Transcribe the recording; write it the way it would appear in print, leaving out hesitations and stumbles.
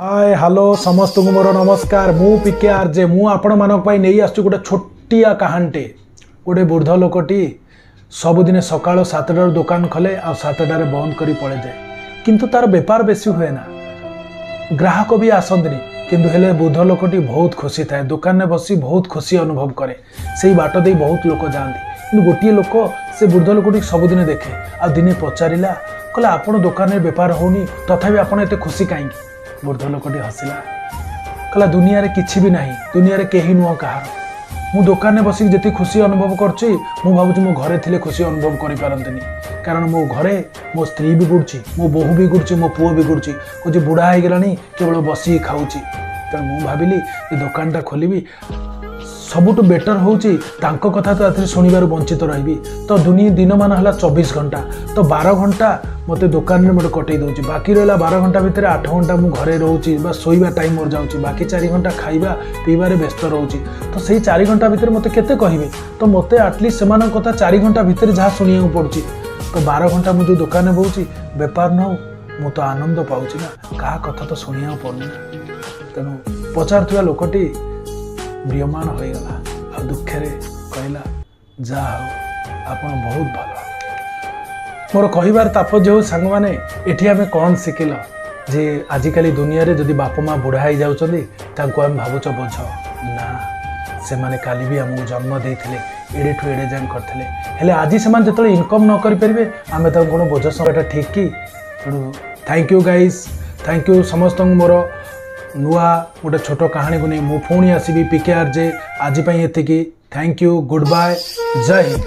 ହାଏ, hello, ସମସ୍ତଙ୍କୁ ମୋର ନମସ୍କାର। ମୁଁ ପିକେ ଆର୍ ଜେ। ମୁଁ ଆପଣମାନଙ୍କ ପାଇଁ ନେଇ ଆସୁଛି ଗୋଟେ ଛୋଟିଆ କାହାଣୀଟେ। ଗୋଟେ ବୃଦ୍ଧ ଲୋକଟି ସବୁଦିନେ ସକାଳ 7ଟାରୁ ଦୋକାନ ଖୋଲେ ଆଉ 7ଟାରେ ବନ୍ଦ କରି ପଳେଇଯାଏ। କିନ୍ତୁ ତାର ବେପାର ବେଶୀ ହୁଏ ନା, ଗ୍ରାହକ ବି ଆସନ୍ତିନି। କିନ୍ତୁ ହେଲେ ବୃଦ୍ଧ ଲୋକଟି ବହୁତ ଖୁସି ଥାଏ। ଦୋକାନରେ ବସି ବହୁତ ଖୁସି ଅନୁଭବ କରେ। ସେଇ ବାଟ ଦେଇ ବହୁତ ଲୋକ ଯାଆନ୍ତି। କିନ୍ତୁ ଗୋଟିଏ ଲୋକ ସେ ବୃଦ୍ଧ ଲୋକଟି ସବୁଦିନ ଦେଖେ ଆଉ ଦିନେ ପଚାରିଲା, କହିଲା, "ଆପଣ ଦୋକାନରେ ବେପାର ହେଉନି, ତଥାପି ଆପଣ ଏତେ ଖୁସି କାହିଁକି?" ବୃଦ୍ଧ ଲୋକଟି ହସିଲା, କହିଲା, "ଦୁନିଆରେ କିଛି ବି ନାହିଁ। ଦୁନିଆରେ କେହି ନୁହଁ କାହାର। ମୁଁ ଦୋକାନରେ ବସିକି ଯେତିକି ଖୁସି ଅନୁଭବ କରୁଛି, ମୁଁ ଭାବୁଛି ମୋ ଘରେ ଥିଲେ ଖୁସି ଅନୁଭବ କରିପାରନ୍ତିନି। କାରଣ ମୋ ଘରେ ମୋ ସ୍ତ୍ରୀ ବିଗୁଡ଼ୁଛି, ମୋ ବୋହୂ ବିଗୁଡ଼ୁଛି, ମୋ ପୁଅ ବିଗୁଡ଼ୁଛି। କହୁଛି ବୁଢ଼ା ହେଇଗଲାଣି, କେବଳ ବସିକି ଖାଉଛି। ତେଣୁ ମୁଁ ଭାବିଲି ଯେ ଦୋକାନଟା ଖୋଲିବି, ସବୁଠୁ ବେଟର୍ ହେଉଛି ତାଙ୍କ କଥା ତ ଏଥିରେ ଶୁଣିବାରୁ ବଞ୍ଚିତ ରହିବି। ତ ଦୁନିଆ ଦିନମାନ ହେଲା 24 ଘଣ୍ଟା, ତ 12 ଘଣ୍ଟା ମୋତେ ଦୋକାନରେ ମୋତେ କଟେଇ ଦେଉଛି। ବାକି ରହିଲା 12 ଘଣ୍ଟା ଭିତରେ 8 ଘଣ୍ଟା ମୁଁ ଘରେ ରହୁଛି ବା ଶୋଇବା ଟାଇମ୍ ମୋର ଯାଉଛି। ବାକି 4 ଘଣ୍ଟା ଖାଇବା ପିଇବାରେ ବ୍ୟସ୍ତ ରହୁଛି। ତ ସେଇ 4 ଘଣ୍ଟା ଭିତରେ ମୋତେ କେତେ କହିବେ? ତ ମୋତେ ଆଟଲିଷ୍ଟ ସେମାନଙ୍କ କଥା 4 ଘଣ୍ଟା ଭିତରେ ଯାହା ଶୁଣିବାକୁ ପଡ଼ୁଛି। ତ 12 ଘଣ୍ଟା ମୁଁ ଯେଉଁ ଦୋକାନରେ ବସୁଛି, ବେପାର ନ ହଉ, ମୁଁ ତ ଆନନ୍ଦ ପାଉଛି ନା, କାହା କଥା ତ ଶୁଣିବାକୁ ପଡ଼ୁନି ନା।" ତେଣୁ ପଚାରୁଥିବା ଲୋକଟି ମ୍ରିୟମାଣ ହୋଇଗଲା ଆଉ ଦୁଃଖରେ କହିଲା, "ଯାହା ହଉ, ଆପଣ ବହୁତ ଭଲ।" ମୋର କହିବାର ତାତ୍ପର୍ଯ୍ୟ ହେଉଛି, ସାଙ୍ଗମାନେ, ଏଠି ଆମେ କ'ଣ ଶିଖିଲ ଯେ ଆଜିକାଲି ଦୁନିଆରେ ଯଦି ବାପା ମା ବୁଢ଼ା ହେଇଯାଉଛନ୍ତି, ତାଙ୍କୁ ଆମେ ଭାବୁଛ ବୋଝ। ନା, ସେମାନେ କାଲି ବି ଆମକୁ ଜନ୍ମ ଦେଇଥିଲେ, ଏଡ଼େଠୁ ଏଡ଼େ ଯାଏଁ କରିଥିଲେ। ହେଲେ ଆଜି ସେମାନେ ଯେତେବେଳେ ଇନକମ୍ ନ କରିପାରିବେ, ଆମେ ତାଙ୍କୁ କ'ଣ ବୋଝ ସମୟଟା ଠିକ୍ କି? ତେଣୁ thank you guys, thank you ସମସ୍ତଙ୍କୁ। ମୋର ନୂଆ ଗୋଟେ ଛୋଟ କାହାଣୀକୁ ନେଇ ମୁଁ ପୁଣି ଆସିବି, ପିକେ ଆର୍ ଜେ। ଆଜି ପାଇଁ ଏତିକି। Thank you, good bye, Jay Hind.